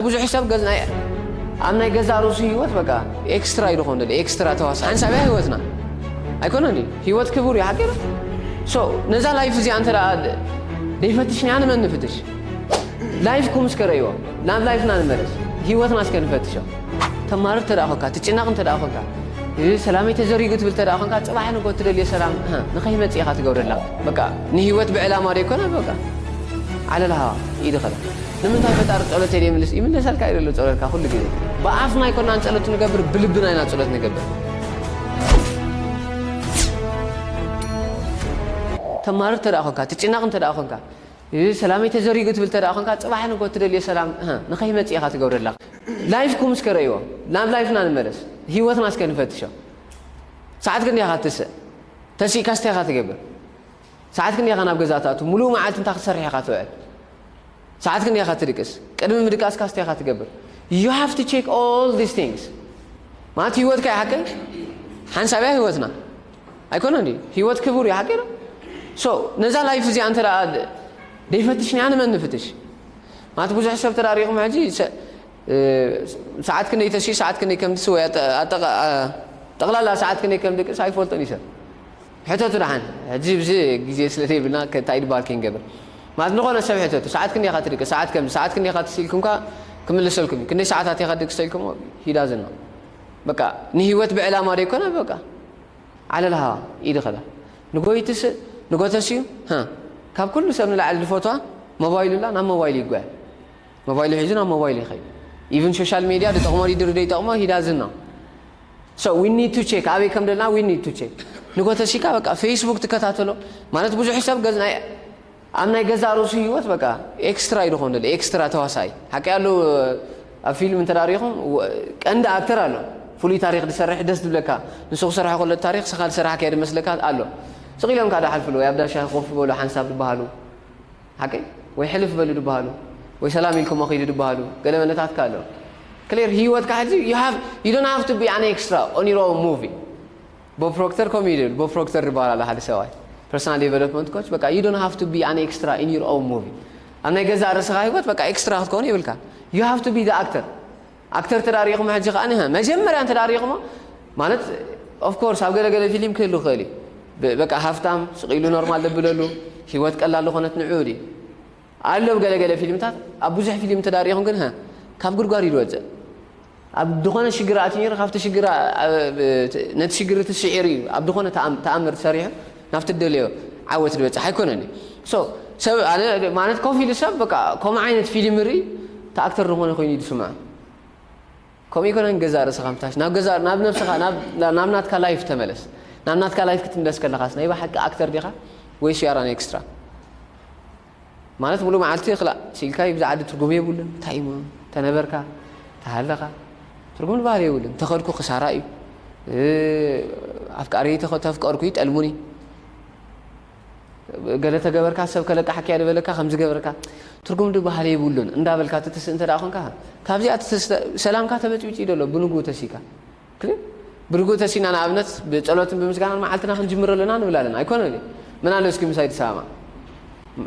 ብዙሕ ሰብ ገዝ ናይ ኣብ ናይ ገዛ ርእሱ ህይወት በቃ ኤክስትራ እዩ ዝኾን ደለ ኤክስትራ ተዋሳ ሓንሳብያ ህይወትና ኣይኮነን እዩ። ህይወት ክቡር እዩ ሓቂ ዶ? ሶ ነዛ ላይፍ እዚኣ እንተ ደኣ ደይፈትሽንያ ንመን ንፍትሽ? ላይፍ ኩም እስከ ረእይዎ። ናብ ላይፍና ንመለስ። ህይወትና እስከ ንፈትሾ። ተማርር እንተ ደኣ ኮንካ፣ ትጭነቕ እንተ ደኣ ኮንካ፣ እ፣ ሰላመይ ተዘሪጉ ትብል እንተ ደኣ ኮንካ፣ ጽባሕ ንጎ ትደልዮ ሰላም፣ እ፣ ንኸይመጽእ ኢኻ ትገብረላ። በቃ ንህይወት ብዕላማ ደይኮነ በቃ ዓለል ሃዋ ኢድኸለ። ንምንታይ ፈጣሪ ጸሎተይ ደይምልስ? ይምለሰልካ እዩ ዘሎ ጸሎትካ ኩሉ ግዜ። ብኣፍና ኣይኮናን ጸሎት ንገብር፣ ብልብና ኢና ጸሎት ንገብር። ተማርር እንተ ደኣ ኮንካ፣ ትጭነቕ እንተ ደኣ ኮንካ፣ እ፣ ሰላመይ ተዘሪጉ ትብል እንተ ደኣ ኮንካ፣ ጽባሕ ንጎ ትደልዮ ሰላም፣ እ፣ ንኸይመጽእ ኢኻ ትገብረላ። ላይፍ ኩም እስከ ረእይዎ። ናብ ላይፍና ንመለስ። ህይወትና እስከ ንፈትሾ። ሰዓት ክንደይ ኢኻ ትስእ? ተሲእካስ እንታይ ኢኻ ትገብር? ሰዓት ክንደይ ኢኻ ናብ ገዛ ትኣቱ? ሙሉእ መዓልቲ እንታይ ክትሰርሕ ኢኻ ትውዕል? ሰዓት ክንደይ ኢኻ ትድቅስ? ቅድሚ ምድቃስካስ እንታይ ኢኻ ትገብር? You have to check all these things። ማለት ህይወትካ እዩ ሓቀይ? ሓንሳብ እያ ህይወትና። ኣይኮነን ድዩ? ህይወት ክቡር እዩ ሓቀይ ዶ? ሶ ነዛ ላይፍ እዚኣ እንተ ደኣ ደይፈትሽንያ ንመን ንፍትሽ? ማለት ብዙሕ ሰብ ተዳሪኹም ሕጂ ሰ-፣ እ፣ ሰዓት ክንደይ ተስዩ፣ ሰዓት ክንደይ ከም ትስወ፣ ኣጠ-፣ ኣጠቓ-፣ ኣ-፣ ጠቕላላ ሰዓት ክንደይ ከም ድቅስ ኣይፈልጦን እዩ ሰብ። ሕተቱ ደሓን። ሕጂ ብዚ ግዜ ስለ ዘይብልና ከ-፣ እንታይ ድበሃል ከይንገብር። ማለት ዝኾነ ሰብ ሕተቱ፣ ሰዓት ክንደይ ኢኻ ትድቅስ፣ ሰዓት ከም፣ ሰዓት ክንደይ ኢኻ ትስኢልኩምካ ክምልሰልኩም እዩ። ክንደይ ሰዓታት ኢኻ ትድቅስ ተኢልኩሞ፣ ሂዳዝን ነው። በቃ ንህይወት ብዕላማ ደይኮነ፣ በቃ ዓለል ሃዋ፣ ኢድ ኸላ። ንጎ ይትስእ፣ ንጎ ተስዩ፣ ሃ፣ ካብ ኩሉ ሰብ ንላዕሊ ዝፈትዋ ሞባይሉ ላ፣ ናብ ሞባይሉ ይጓየ። ሞባይሉ ሒዙ ናብ ሞባይሉ ይኸይድ። ኢቭን ሶሻል ሜድያ ዝጠቕሞ ድዩ ደይጠቕሞ፣ ሂዳዝን ነው። So we need to check ኣበይ ከም ደለና we need to check። ንጎ ተሲካ በቃ ፌስቡክ ትከታተሎ ማለት ብዙሕ ሰብ ገዝ ናይ ኣብ ናይ ገዛ ርእሱ ህይወት በቃ ኤክስትራ እዩ ዝኾን ደለ ኤክስትራ ተዋሳኢ ሓቂ ኣለዉ። ኣብ ፊልም እንተ ዳሪኹም ቀንዲ ኣክተር ኣሎ ፍሉይ ታሪክ ዝሰርሕ ደስ ዝብለካ ንሱ ክሰርሖ ከሎ ታሪክ ስኻ ዝሰራሕካዮ ዝመስለካ ኣሎ። ስቕ ኢሎም ከዓ ዳሓልፍሉ ወይ ኣብ ዳሻ ኮፍ በሉ ሓንሳብ ዝበሃሉ ሓቀይ ወይ ሕልፍ በሉ ዝበሃሉ ወይ ሰላም ኢልኩሞ ኺዱ ዝበሃሉ ገለ መለታትካ ኣሎ። ክሊር ህይወትካ ሕዚ you have you don't have to be an extra on your own movie። ቦብ ፕሮክተር ከምኡ እዩ ዝብል። ቦብ ፕሮክተር ዝበሃል ኣሎ ሓደ ሰብኣይ ፐርሰናል ዴቨሎፕመንት ኮች በቃ you don't have to be an extra in your own movie። ኣብ ናይ ገዛእ ርእስኻ ህይወት በቃ ኤክስትራ ክትከውን የብልካ። You have to be the actor። ኣክተር ተዳሪኹም ሕጂ ከዓ ንሀ መጀመርያ እንተዳሪኹሞ ማለት ኦፍኮርስ ኣብ ገለገለ ፊልም ክህሉ ክእል እዩ። በቃ ሃፍታም ስቕ ኢሉ ኖርማል ደብለሉ ህይወት ቀላል ዝኾነት ንዕኡ ድዩ ኣሎ። ገለገለ ፊልምታት ኣብ ብዙሕ ፊልም ተዳሪኹም ግን ሀ ካብ ጉድጓድ እዩ ዝወፅእ። ኣብ ዝኾነ ሽግር ኣትዩ ነይሩ ካብቲ ሽግር ነቲ ሽግር እቲ ስዒሩ እዩ ኣብ ዝኾነ ተኣምር ሰሪሑ ናብቲ ደልዮ ዓወት ዝበፅሕ ኣይኮነን። ሰብ ማለት ኮፍ ኢሉ ሰብ በቃ ከምኡ ዓይነት ፊልም ርኢ ተኣክተር ዝኾነ ኮይኑ እዩ ዝስምዖ። ከምኡ ይኮነን ገዛ ርእስኻ ምታሽ ናብ ገዛ ናብ ነብስኻ ናብ ናትካ ላይፍ ተመለስ። ናብ ናትካ ላይፍ ክትምለስ ከለኻስ ናይ ብሓቂ ኣክተር ዲኻ ወይስ you are an extra? ማለት ሙሉ መዓልቲ ክላእ ሲልካ ብዛዕዲ ትርጉም የብሉን። እንታይ እሞ ተነበርካ ተሃለኻ ትርጉም ዝበሃል የብሉን። ተኸድኩ ክሳራ እዩ። ኣፍቃሪ ተፍቀርኩ ይጠልሙኒ። ገለ ተገበርካ ሰብ ከለቃሓኪያ ዝበለካ ከምዚ ገበርካ ትርጉም ዝበሃል የብሉን እንዳበልካ ትትስእ እንተ ደኣ ኮንካ ካብዚኣ ትትስእ ሰላምካ ተበጭብጭ እዩ ዘሎ ብንግኡ ተሲካ ክል ብንግኡ ተሲና ንኣብነት ብጸሎትን ብምስጋናን መዓልትና ክንጅምር ኣለና ንብል ኣለና ኣይኮነን እዩ ምን ኣሎ እስኪ ምሳይ ትሰማማ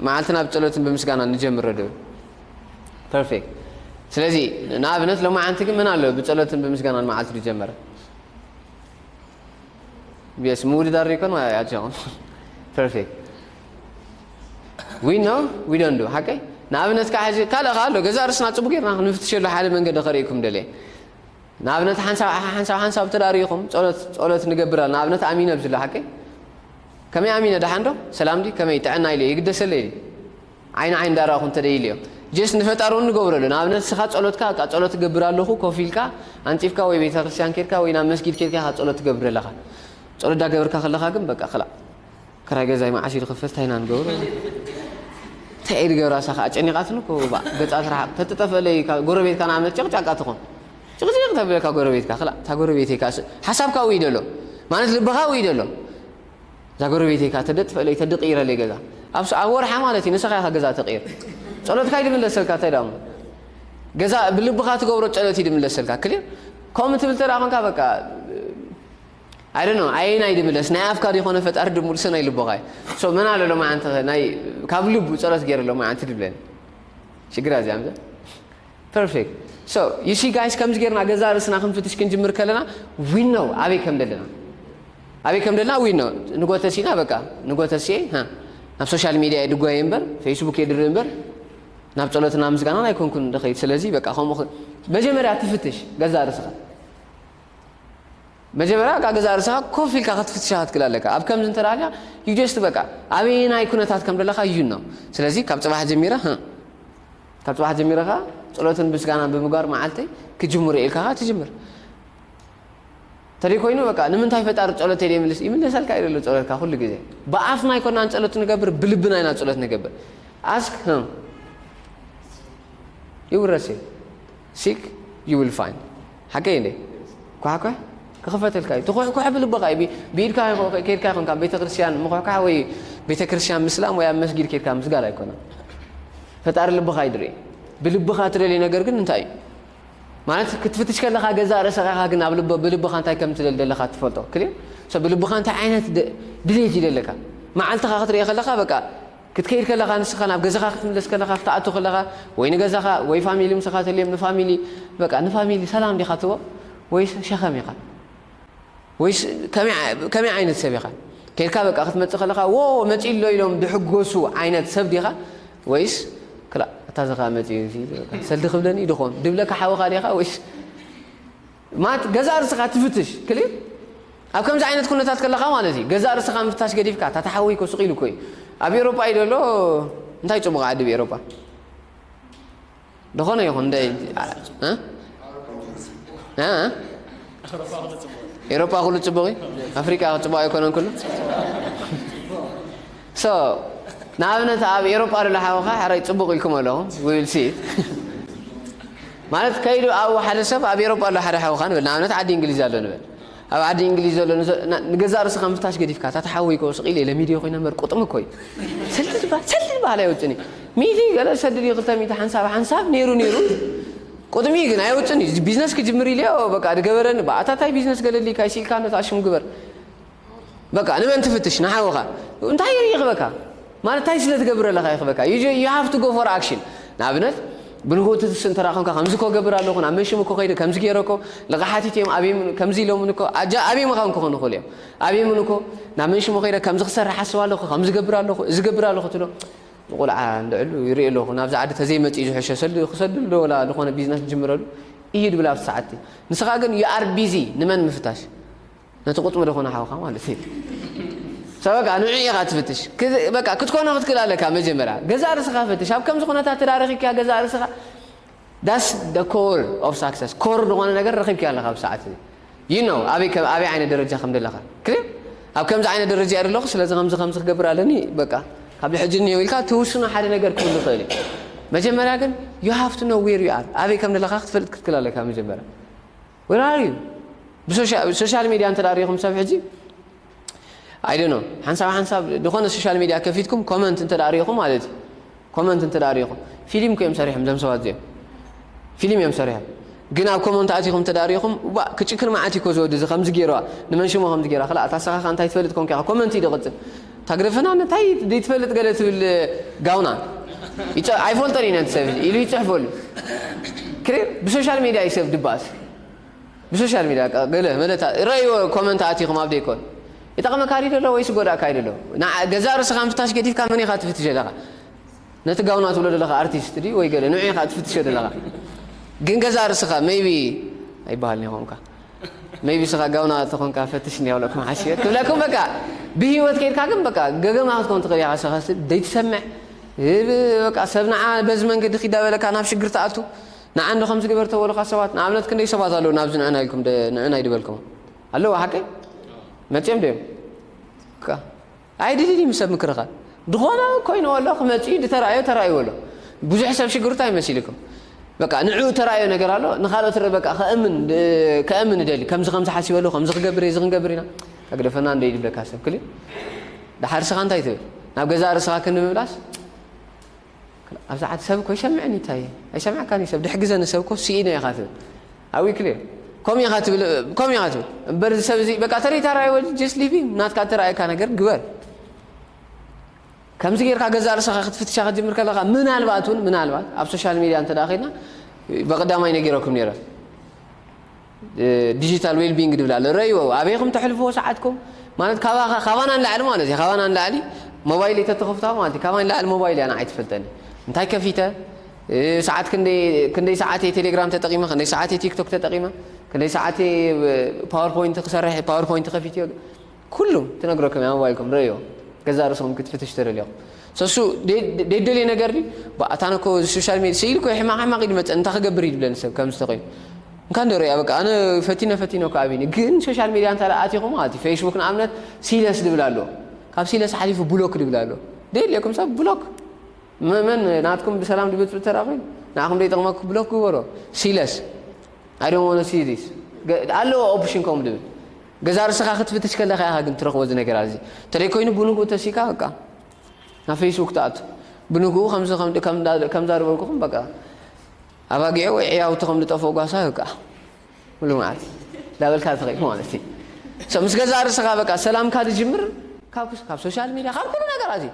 መዓልትና ብጸሎትን ብምስጋናን ንጀምር ዶ perfect ስለዚ ንኣብነት ሎማዓንቲ ግን ምን ኣሎ ብጸሎትን ብምስጋናን መዓልቲ ዝጀመረ Yes ምውድዳር ዘይኮን ኣጃኹም perfect we know we don't do ሓቀይ ንኣብነት ከዓ ሕዚ ካልእ ከዓ ኣሎ ገዛ ርስና ፅቡቅ ጌርና ክንፍትሸሉ ሓደ መንገዲ ከርእይኩም ደልየ ንኣብነት ሓንሳብ ሓንሳብ ሓንሳብ ተዳሪኹም ፀሎት ንገብር ንኣብነት ኣሚነ ብዝሎ ሓቀይ ከመይ ኣሚነ ደሓን ዶ ሰላም ዲ ከመይ ጥዕና ኢለ ይግደሰለይ ዓይኒ ዓይኒ ዳራኹ እንተ ደይልዮ ጀስት ንፈጣሪ እውን ንገብረሉ ንኣብነት ንስኻ ጸሎትካ በቃ ጸሎት ትገብር ኣለኹ ኮፍ ኢልካ ኣንጺፍካ ወይ ቤተክርስትያን ኬድካ ወይ ናብ መስጊድ ኬድካ ኢኻ ጸሎት ትገብር ኣለኻ ጸሎት ዳገበርካ ከለኻ ግን በቃ ክላእ ክራይ ገዛይ መዓስ እዩ ዝኽፈል እንታይ ኢና ንገብሮ እንታይ እየ ዝገብራ እሳ ከዓ ጨኒቓትኒ እኮ ባእ ገጻ ትረሓቕ ተትጠፍአለይ ጎረቤትካ ንኣብነት ጨቕጫቃ ትኾን ጭቕጭቕ ተብለካ ጎረቤትካ ክላእ እታ ጎረቤተይ ከዓ ሓሳብካ ውይ ደሎ ማለት ልብኻ ውይ ደሎ እዛ ጎረቤተይ ከዓ ተደጥፈለይ ተድቕይረለይ ገዛ ኣብ ወርሓ ማለት እዩ ንስኻ ኢኻ ገዛ ተቕይር ፀሎትካ ይድምለሰልካ እንታይ ዳሞ ገዛ ብልብኻ ትገብሮ ፀሎት ይድምለሰልካ ክሊር ከምኡ ትብል ተዳ ኮንካ በቃ ኣይደ ኣየናይ ድምለስ ናይ ኣፍካ ዲኾነ ፈጣሪ ድምልሶ ናይ ልቦኻ እዩ መን ኣሎ ሎማዓንቲ ካብ ልቡ ፀሎት ገይረ ሎማዓንቲ ድብለኒ ሽግር እዚኣ Perfect. So you see guys, ከምዚ ጌርና ገዛ ርእስና ክንፍትሽ ክንጅምር ከለና we know ኣበይ ከም ዘለና፣ ኣበይ ከም ዘለና we know። ንጎተሲና በቃ ንጎተሲኤ ናብ ሶሻል ሚዲያ የድጓየ እምበር፣ ፌስቡክ የድሪ እምበር፣ ናብ ጸሎትና ምስጋናን ኣይኮንኩን ድኸይድ። ስለዚ በቃ ከምኡ መጀመርያ ትፍትሽ ገዛ ርእስኻ። መጀመርያ ካብ ገዛ ርእስኻ ኮፍ ኢልካ ክትፍትሻ ክትክእል ኣለካ። ኣብ ከምዚ እንተ ደኣ you just በቃ ኣበየናይ ኩነታት ከም ዘለኻ you know። ስለዚ ካብ ጽባሕ ጀሚረ፣ ካብ ጽባሕ ጀሚረ ከኣ ጸሎትን ምስጋናን ብምግባር መዓልተይ ክጅምር ኢልካ ከኣ ትጅምር። ተደይ ኮይኑ በቃ ንምንታይ ፈጣሪ ጸሎተይ ዘይምልስ? ይምለሰልካ እዩ ዘሎ ጸሎትካ ኩሉ ግዜ። ብኣፍና ኣይኮናን ጸሎት ንገብር፣ ብልብና ኢና ጸሎት ንገብር። Ask him. ይውረስ እዩ። Seek, you will find. ሓቀይ እንዴ? ኳሕኳሕ ክኽፈተልካ እዩ። ትኹሕኩሕ ብልብኻ እዩ። ቢ- ብኢድካ ይኹ- ከይድካ ይኹንካ ቤተ ክርስቲያን ምኹሕኳሕ ወይ ቤተ ክርስቲያን ምስላም ወይ ኣብ መስጊድ ከይድካ ምስጋድ ኣይኮነን። ፈጣሪ ልብኻ ይድርኢ። ብልብኻ ትደልዮ ነገር ግን እንታይ እዩ? ማለት ክትፍትሽ ከለኻ ገዛ ርእስኻ ኢኻ ግን ኣብ ልቦ ብልብኻ እንታይ ከም ትደሊ ዘለኻ ትፈልጦ ክልእ ሰብ ብልብኻ እንታይ ዓይነት ድ- ድሌት እዩ ዘለካ መዓልትኻ ክትርኢ ከለኻ በቃ ክትከይድ ከለኻ ንስኻ ናብ ገዛኻ ክትምለስ ከለኻ ክትኣቱ ከለኻ ወይ ንገዛኻ ወይ ፋሚሊ ምሳኻ ተልዮም ንፋሚሊ በቃ ንፋሚሊ ሰላም ዲኻ ትቦ ወይ ሸኸም ኢኻ ወይስ ከመይ ዓይነት ሰብ ኢኻ? ከድካ በቃ ክትመጽእ ከለኻ ዎ መጺእ ኣሎ ኢሎም ድሕጎሱ ዓይነት ሰብ ዲኻ? ወይስ ክላ እታ ዝኻ መጺኡ ሰልዲ ክብለኒ ድኾን ድብለካ ሓወኻ ዲኻ? ወይስ ማት ገዛ ርስኻ ትፍትሽ ክል ኣብ ከምዚ ዓይነት ኩነታት ከለኻ ማለት እዩ። ገዛ ርስኻ ምፍታሽ ገዲፍካ እታ ተሓወይ ኮ ስቕ ኢሉ ኮ እዩ። ኣብ ኤሮጳ እዩ ዘሎ። እንታይ ጽቡቕ ዓዲ ብኤሮጳ? ዝኾነ ይኹን እንደ እ? እ? ኤሮጳ ኩሉ ጽቡቕ እዩ። ኣፍሪቃ ጽቡቕ ኣይኮነን ኩሉ። So ንኣብነት ኣብ ኤሮጳ ዘሎ ሓወኻ ሕራይ ጽቡቕ ኢልኩም ኣለኹም። We will see it። ማለት ከይዱ ኣብ ሓደ ሰብ ኣብ ኤሮጳ ኣሎ ሓደ ሓወኻ ንበል ንኣብነት ዓዲ እንግሊዝ ኣሎ ንበል ኣብ ዓዲ እንግሊዝ ዘሎ ንገዛእ ርእስኻ ምፍታሽ ገዲፍካ እታ ተሓወይ ኮ ስቕ ኢለ ኢለ ሚድዮ ኮይነ እምበር ቁጥሚ እኮ እዩ። ሰልዲ ዝበሃል ሰልዲ ዝበሃል ኣይወፅን እዩ። ሚእቲ ገለ ሰድድ እዩ ክልተ ሚእቲ ሓንሳብ ሓንሳብ ነይሩ ነይሩ ቁጥሚ ግን ኣይወፅን እዩ። ቢዝነስ ክጅምር ኢለ በቃ ድገበረኒ ብኣታታይ ቢዝነስ ገለሊ ካይሲልካ ነታ ሽም ግበር በቃ ንመን ትፍትሽ ንሓውኻ እንታይ ይኽበካ ማለት እንታይ ስለ ትገብር ኣለኻ ይኽበካ you have to go for action ንኣብነት ብንጎትት ስንተራ ኮንካ ከምዚ ኮ ገብር ኣለኹ ናብ መንሽም እኮ ከይደ ከምዚ ገይረ እኮ ልቓሓቲት እዮም ኣብየም ከምዚ ኢሎምን እኮ ኣጃ ኣብየም ኻን ክኾኑ ይኽእሉ እዮም ኣብየምን እኮ ናብ መንሽም ከይደ ከምዚ ክሰርሕ ኣስብ ኣለኹ ከምዚ ገብር ኣለኹ እዚ ገብር ኣለኹ ትሎ ንቆልዓ እንድዕሉ ይርኢ ኣለኹ ናብዚ ዓዲ ተዘይመፅእ እዩ ዝሕሸ ሰልዲ ክሰድሉ ዶ ወላ ዝኾነ ቢዝነስ ዝጅምረሉ እዩ ድብል ኣብቲ ሰዓትቲ ንስኻ ግን you are busy ንመን ምፍታሽ ነቲ ቁጥሚ ዝኾነ ሓውካ ማለት እዩ ሰበቃ ንዑ ኢኻ ትፍትሽ በቃ ክትኮኖ ክትክእል ኣለካ መጀመርያ ገዛ ርስኻ ፈትሽ ኣብ ከምዚ ኩነታት ተዳረኺካ ገዛ ርስኻ that's the core of success ኮር ዝኾነ ነገር ረኺብካ ኣለካ ኣብ ሰዓት እዩ you know ኣበይ ከ- ኣበይ ዓይነት ደረጃ ከም ዘለኻ ክሊር ኣብ ከምዚ ዓይነት ደረጃ እየ ዘለኹ ስለዚ ከምዚ ከምዚ ክገብር ኣለኒ በቃ ካብ ሕጂ እኒኦ ኢልካ ትውስኖ ሓደ ነገር ክህሉ ይኽእል እዩ መጀመርያ ግን you have to know where you are ኣበይ ከም ዘለኻ ክትፈልጥ ክትክእል ኣለካ መጀመርያ Where are you? ብሶሻል ሚድያ እንተ ሪኢኹም ሰብ ሕጂ I don't know ሓንሳብ ሓንሳብ ዝኾነ ሶሻል ሚድያ ከፊትኩም ኮመንት እንተ ሪኢኹም ማለት እዩ ኮመንት እንተ ሪኢኹም ፊልም ኮ እዮም ሰሪሖም ዘም ሰባት እዚኦም ፊልም እዮም ሰሪሖም ግን ኣብ ኮመንት ኣቲኹም እንተ ሪኢኹም ዋ ክጭክን መዓት እኮ ዝወዲ እዚ ከምዚ ገይረዋ ንመን ሽሞ ከምዚ ገይራ ክላ እታ ሰኻኻ እንታይ ትፈልጥ ኮንካ ኢኻ ኮመንት እዩ ድቕጽል ታግረፈና እንታይ ዘይትፈልጥ ገለ ትብል ጋውና ኣይፈልጦን ኢና ሰብ ኢሉ ይፅሕፈሉ ክሪር ብሶሻል ሚድያ እዩ ሰብ ድባስ ብሶሻል ሚድያ ገለ መለታ ረእይዎ ኮመንት ኣቲኹም ኣብ ደይኮን ይጠቕመካ ድዩ ዘሎ ወይስ ጎዳእካ እዩ ዘሎ ገዛ ርእስኻ ምፍታሽ ገዲፍካ መን ኢኻ ትፍትሽ ዘለኻ ነቲ ጋውና ትብሎ ዘለኻ ኣርቲስት ድዩ ወይ ገለ ንዑ ኢኻ ትፍትሾ ዘለኻ ግን ገዛ ርእስኻ maybe ኣይበሃልን ይኾንካ maybe ስኻ ጋውና ተኾንካ ፈትሽ እንዲያ ብለኩም ሓስየ ክብለኩም በቃ ብህይወት ከይድካ ግን በቃ ገገማ ክትኮን ትኽእል ኢኻ ስኻ ደይትሰምዕ በቃ ሰብ ንዓ በዚ መንገዲ ኪዳ በለካ ናብ ሽግር ትኣቱ ንዓ እንዶ ከምዚ ግበር ተበሉኻ ሰባት ንኣብነት ክንደይ ሰባት ኣለዉ ናብዚ ንዕና ኢልኩም ንዕና ይድበልኩም ኣለዉ ሓቀይ መፅኦም ድዮም ኣይድልን እዩ ሰብ ምክርኻር ዝኾነ ኮይኑ ኣሎ ክመፅኡ ድተራእዮ ተራእዩ ኣሎ ብዙሕ ሰብ ሽግሩ እንታይ መሲልኩም በቃ ንዕኡ ተራእዮ ነገር ኣሎ ንካልኦት ርእ በቃ ከእምን ከእምን እደሊ ከምዚ ከምዚ ሓሲበሉ ከምዚ ክገብር እዚ ክንገብር ኢና ተግደፈና እንደ ይድብለካ ሰብ ክል ዳሓር ስኻ እንታይ ትብል ናብ ገዛ ርእስኻ ክንምምላስ ኣብዛ ዓዲ ሰብ እኮ ይሰምዐኒ እንታይ ኣይሰምዐካን ሰብ ድሕግዘኒ ሰብ እኮ ስኢነ ኢኻ ትብል ኣዊ ክሊር ከም ኢኻ ትብል ከም ኢኻ ትብል እምበር እዚ ሰብ እዚ በቃ ተሪታራይ ወዲ just leave him ናትካ ተራእየካ ነገር ግበር ከምዚ ጌርካ ገዛ ርእስኻ ክትፍትሻ ክትጅምር ከለኻ ምናልባት እውን ምናልባት ኣብ ሶሻል ሚድያ እንተ ኸድና ብቐዳማይ ነጊረኩም ነይረ። ዲጂታል ዌልቢንግ ድብል ኣሎ። ረእይዎ፣ ኣበይኹም ተሕልፍዎ ሰዓትኩም? ማለት ካባኻ፣ ካባና ንላዕሊ ማለት እዩ። ካባና ንላዕሊ ሞባይል ተተኸፍታ ማለት እዩ። ካባና ንላዕሊ ሞባይል እያ ንዓይ ትፈልጠኒ። እንታይ ከፊተ? እ፣ ሰዓት ክንደይ፣ ክንደይ ሰዓት እየ ቴሌግራም ተጠቒመ፣ ክንደይ ሰዓት እየ ቲክቶክ ተጠቒመ፣ ክንደይ ሰዓት እየ ፓወርፖይንት ክሰርሕ፣ ፓወርፖይንት ከፊትዮ፣ ኩሉ ትነግረኩም እያ ሞባይልኩም። ረእዮ፣ ገዛ ርእስኹም ክትፍትሽ ተደልዮም። ሰሱ ደደልየ ነገር ድዩ? ብኣታነኮ ሶሻል ሜድያ ስኢልኮ ሕማቕ ሕማቕ ይድመፀ፣ እንታይ ክገብር እዩ ድብለኒ ሰብ ከምዚ ተኮይኑ። እንካ እንደ ሪኣ በቃ ኣነ ፈቲነ ፈቲነ እኮ ኣቢኒ። ግን ሶሻል ሜድያ እንታ ኣቲኹ ማለት እዩ፣ ፌስቡክ ንኣብነት ሲለስ ድብል ኣሎ። ካብ ሲለስ ሓሊፉ ብሎክ ድብል ኣሎ። ደልየኩም ሰብ ብሎክ። መ-፣ መን ናትኩም ብሰላም ድብፅብፅ ተራ ኮይኑ ንዓኹም ደይጠቕመኩ ብሎክ ግበሮ። ሲለስ። I don't want to see this። ገ-፣ ኣለዎ ኦፕሽን ከምኡ ድብል። ገዛ ርእስኻ ክትፍትሽ ከለኻ ኢኻ ግን ትረኽቦ እዚ ነገር ኣብዚ። እንተደይ ኮይኑ ብንግኡ ተሲካ በቃ ናብ ፌስቡክ ትኣቱ። ብንግኡ ከምዚ ከም-፣ ከም-፣ ከምዛ ዝበልኩኹም በቃ ኣባጊዕ ወይ ዕያውቲ ከም ዝጠፍኡ ጓሳ በቃ ሙሉ መዓልቲ እንዳበልካ ትኸይድ ማለት እዩ። So ምስ ገዛ ርእስኻ በቃ ሰላምካ ዝጅምር ካብ፣ ካብ ሶሻል ሚድያ፣ ካብ ኩሉ ነገራት እዩ።